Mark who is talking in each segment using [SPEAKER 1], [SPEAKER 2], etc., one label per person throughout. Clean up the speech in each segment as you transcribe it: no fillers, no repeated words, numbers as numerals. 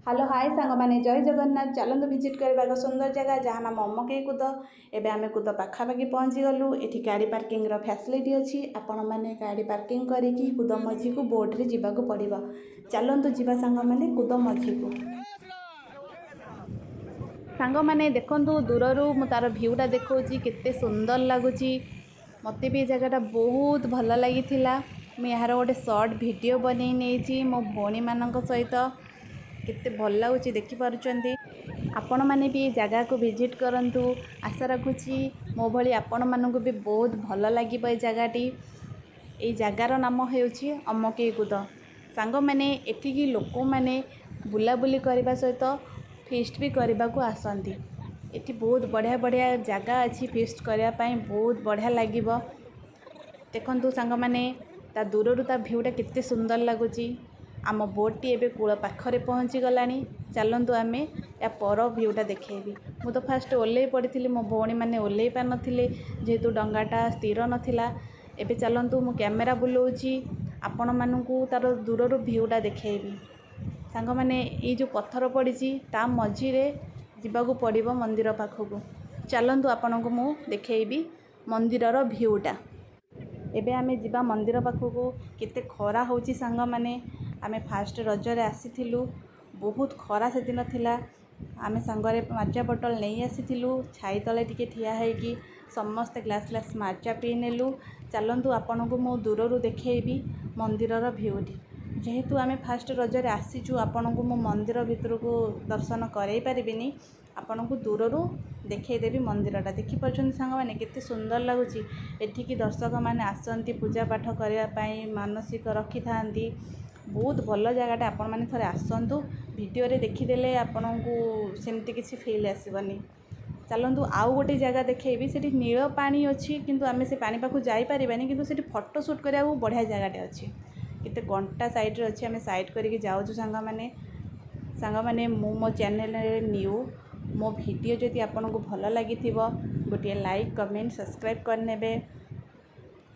[SPEAKER 1] Hello hi ସାଙ୍ଗମାନେ, ଜୟ ଜଗନ୍ନାଥ। ଚାଲନ୍ତୁ visit କରିବା ଏକ ସୁନ୍ଦର ଜାଗା, ଯାହା ନାମ ଅମକେଇ କୁଦ। ଏବେ ଆମେ କୁଦ ପାଖାପାଖି ପହଞ୍ଚିଗଲୁ। ଏଠି ଗାଡ଼ି ପାର୍କିଂର ଫ୍ୟାସିଲିଟି ଅଛି। ଆପଣମାନେ ଗାଡ଼ି ପାର୍କିଂ କରିକି କୁଦ ମଝିକୁ ବୋଟ୍ରେ ଯିବାକୁ ପଡ଼ିବ। ଚାଲନ୍ତୁ ଯିବା ସାଙ୍ଗମାନେ କୁଦ ମଝିକୁ। ସାଙ୍ଗମାନେ ଦେଖନ୍ତୁ, ଦୂରରୁ ମୁଁ ତାର ଭିୟୁଟା ଦେଖାଉଛି, କେତେ ସୁନ୍ଦର ଲାଗୁଛି। ମୋତେ ବି ଏ ଜାଗାଟା ବହୁତ ଭଲ ଲାଗିଥିଲା। ମୁଁ ଏହାର ଗୋଟେ ସର୍ଟ ଭିଡ଼ିଓ ବନେଇ ନେଇଛି ମୋ ଭଉଣୀମାନଙ୍କ ସହିତ। କେତେ ଭଲ ଲାଗୁଛି ଦେଖିପାରୁଛନ୍ତି। ଆପଣମାନେ ବି ଏ ଜାଗାକୁ ଭିଜିଟ୍ କରନ୍ତୁ। ଆଶା ରଖୁଛି ମୋ ଭଳି ଆପଣମାନଙ୍କୁ ବି ବହୁତ ଭଲ ଲାଗିବ ଏ ଜାଗାଟି। ଏଇ ଜାଗାର ନାମ ହେଉଛି ଅମକେଇ କୁଦ। ସାଙ୍ଗମାନେ, ଏଠିକି ଲୋକମାନେ ବୁଲାବୁଲି କରିବା ସହିତ ଫିଷ୍ଟ ବି କରିବାକୁ ଆସନ୍ତି। ଏଠି ବହୁତ ବଢ଼ିଆ ବଢ଼ିଆ ଜାଗା ଅଛି ଫିଷ୍ଟ କରିବା ପାଇଁ, ବହୁତ ବଢ଼ିଆ ଲାଗିବ। ଦେଖନ୍ତୁ ସାଙ୍ଗମାନେ, ତା ଦୂରରୁ ତା ଭିୟୁଟା କେତେ ସୁନ୍ଦର ଲାଗୁଛି। ଆମ ବୋଟ୍ଟି ଏବେ କୂଳ ପାଖରେ ପହଞ୍ଚିଗଲାଣି। ଚାଲନ୍ତୁ ଆମେ ୟା ପର ଭିୟୁଟା ଦେଖେଇବି। ମୁଁ ତ ଫାଷ୍ଟ ଓହ୍ଲେଇ ପଡ଼ିଥିଲି, ମୋ ଭଉଣୀମାନେ ଓହ୍ଲେଇ ପାରିନଥିଲେ, ଯେହେତୁ ଡଙ୍ଗାଟା ସ୍ଥିର ନଥିଲା। ଏବେ ଚାଲନ୍ତୁ, ମୁଁ କ୍ୟାମେରା ବୁଲଉଛି, ଆପଣମାନଙ୍କୁ ତାର ଦୂରରୁ ଭିୟୁଟା ଦେଖେଇବି। ସାଙ୍ଗମାନେ, ଏଇ ଯେଉଁ ପଥର ପଡ଼ିଛି ତା ମଝିରେ ଯିବାକୁ ପଡ଼ିବ ମନ୍ଦିର ପାଖକୁ। ଚାଲନ୍ତୁ, ଆପଣଙ୍କୁ ମୁଁ ଦେଖେଇବି ମନ୍ଦିରର ଭିୟୁଟା। ଏବେ ଆମେ ଯିବା ମନ୍ଦିର ପାଖକୁ। କେତେ ଖରା ହେଉଛି ସାଙ୍ଗମାନେ। ଆମେ ଫାଷ୍ଟ ରଜରେ ଆସିଥିଲୁ, ବହୁତ ଖରା ସେଦିନ ଥିଲା। ଆମେ ସାଙ୍ଗରେ ମାଜା ବଟଲ ନେଇ ଆସିଥିଲୁ। ଛାଇ ତଳେ ଟିକେ ଠିଆ ହେଇକି ସମସ୍ତେ ଗ୍ଲାସ୍ ଗ୍ଲାସ୍ ମାଜା ପିଇ ନେଲୁ। ଚାଲନ୍ତୁ, ଆପଣଙ୍କୁ ମୁଁ ଦୂରରୁ ଦେଖେଇବି ମନ୍ଦିରର ଭିୟୁଟି। ଯେହେତୁ ଆମେ ଫାଷ୍ଟ ରଜରେ ଆସିଛୁ, ଆପଣଙ୍କୁ ମୁଁ ମନ୍ଦିର ଭିତରକୁ ଦର୍ଶନ କରେଇ ପାରିବିନି, ଆପଣଙ୍କୁ ଦୂରରୁ ଦେଖେଇଦେବି ମନ୍ଦିରଟା। ଦେଖିପାରୁଛନ୍ତି ସାଙ୍ଗମାନେ, କେତେ ସୁନ୍ଦର ଲାଗୁଛି। ଏଠିକି ଦର୍ଶକମାନେ ଆସନ୍ତି ପୂଜା ପାଠ କରିବା ପାଇଁ, ମାନସିକ ରଖିଥାନ୍ତି। ବହୁତ ଭଲ ଜାଗାଟା, ଆପଣମାନେ ଥରେ ଆସନ୍ତୁ। ଭିଡ଼ିଓରେ ଦେଖିଦେଲେ ଆପଣଙ୍କୁ ସେମିତି କିଛି ଫିଲ୍ ଆସିବନି। ଚାଲନ୍ତୁ, ଆଉ ଗୋଟେ ଜାଗା ଦେଖେଇବି। ସେଠି ନୀଳ ପାଣି ଅଛି, କିନ୍ତୁ ଆମେ ସେ ପାଣି ପାଖକୁ ଯାଇପାରିବାନି, କିନ୍ତୁ ସେଠି ଫଟୋ ସୁଟ୍ କରିବାକୁ ବଢ଼ିଆ ଜାଗାଟେ ଅଛି। କେତେ କଣ୍ଟା ସାଇଡ଼୍ରେ ଅଛି, ଆମେ ସାଇଡ଼୍ କରିକି ଯାଉଛୁ ସାଙ୍ଗମାନେ। ସାଙ୍ଗମାନେ, ମୁଁ ମୋ ଚ୍ୟାନେଲରେ ନ୍ୟୁ। ମୋ ଭିଡ଼ିଓ ଯଦି ଆପଣଙ୍କୁ ଭଲ ଲାଗିଥିବ, ଗୋଟିଏ ଲାଇକ୍, କମେଣ୍ଟ, ସବସ୍କ୍ରାଇବ୍ କରିନେବେ।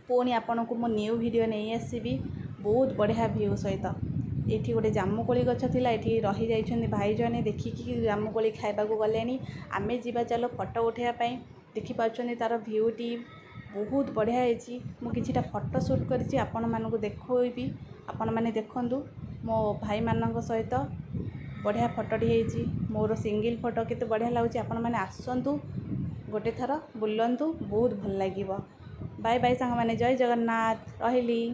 [SPEAKER 1] ପୁଣି ଆପଣଙ୍କୁ ମୁଁ ନ୍ୟୁ ଭିଡ଼ିଓ ନେଇ ଆସିବି ବହୁତ ବଢ଼ିଆ ଭିୟୁ ସହିତ। ଏଇଠି ଗୋଟେ ଜାମୁକୋଳି ଗଛ ଥିଲା, ଏଠି ରହିଯାଇଛନ୍ତି ଭାଇ ଜଣେ, ଦେଖିକି ଜାମୁକୋଳି ଖାଇବାକୁ ଗଲେଣି। ଆମେ ଯିବା ଚାଲ ଫଟୋ ଉଠାଇବା ପାଇଁ। ଦେଖିପାରୁଛନ୍ତି, ତାର ଭିୟୁଟି ବହୁତ ବଢ଼ିଆ ହେଇଛି। ମୁଁ କିଛିଟା ଫଟୋ ସୁଟ୍ କରିଛି, ଆପଣମାନଙ୍କୁ ଦେଖାଇବି। ଆପଣମାନେ ଦେଖନ୍ତୁ, ମୋ ଭାଇମାନଙ୍କ ସହିତ ବଢ଼ିଆ ଫଟୋଟି ହେଇଛି। ମୋର ସିଙ୍ଗିଲ୍ ଫଟୋ କେତେ ବଢ଼ିଆ ଲାଗୁଛି। ଆପଣମାନେ ଆସନ୍ତୁ, ଗୋଟେ ଥର ବୁଲନ୍ତୁ, ବହୁତ ଭଲ ଲାଗିବ। ବାଏ ବାଏ ସାଙ୍ଗମାନେ, ଜୟ ଜଗନ୍ନାଥ, ରହିଲି।